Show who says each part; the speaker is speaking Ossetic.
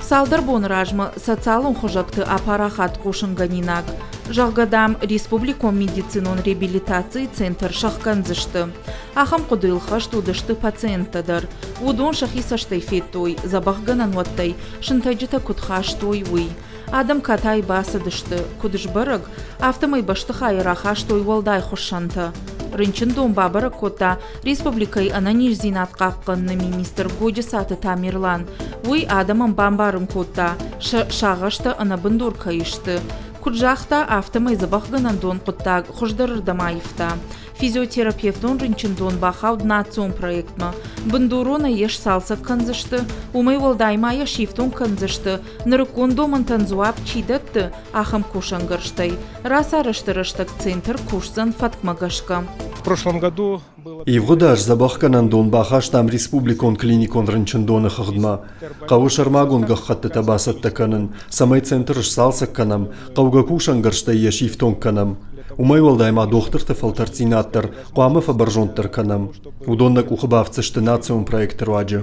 Speaker 1: Цалдӕр боны размӕ социалон хуызӕгты апарахат хъусынгӕнинаг, зӕгъгӕ, дам, республикон медицинон реабилитацийы центр сӕхгӕндзысты. Ахӕм хъуыдыйыл хӕст уыдысты пациенттӕ дӕр. Уыдон сӕхи цӕстӕй федтой, дзӕбӕхгӕнӕн уӕттӕй сынтӕджытӕ куыд хастой, уый. Адӕм катайы бацыдысты, куыд сбӕрӕг, афтӕмӕй бӕстыхайы рахастой уӕлдай хуыссӕнтӕ. Рынчындон бабӕрӕг кодта республикӕйы ӕнӕниздзинад хъахъхъӕныны министр Годжысаты Тамерлан. Уый адӕмӕн бамбарын кодта, сӕ сагъӕстӕ ӕнӕбындур кӕй сты. Куыд загъта, афтӕмӕй дзӕбӕхгӕнӕндон хъуыддаг хуыздӕрырдӕм аивта. Физиотерапевтон рынчындон бахауд национ проектмӕ. Бындуронӕй йӕ сцалцӕг кӕндзысты, уымӕй уӕлдай ма йӕ сифтонг кӕндзысты, нырыккон домӕнтӕн дзуапп чи дӕтты, ахӕм кусӕнгӕрзтӕй. Рацарӕзты рӕстӕг центр кусдзӕн фӕткмӕ гӕсгӕ.
Speaker 2: В прошлом году
Speaker 3: Ивгъуыд аз дзӕбӕхгӕнӕндон бахастам республикон клиникон рынчындоны хыгъдмӕ. Хъӕуы сӕрмагонд гӕххӕттытӕ бацӕттӕ кӕнын, цӕмӕй центр сцалцӕг кӕнӕм, хъӕугӕ кусӕнгӕрзтӕй йӕ сифтонг кӕнӕм. Уымӕй уӕлдай ма дохтырты фӕлтӕрддзинад дӕр хъуамӕ фӕбӕрзонддӕр кӕнӕм. Уыдон нӕ къухы бафтдзысты национ проекты руаджы.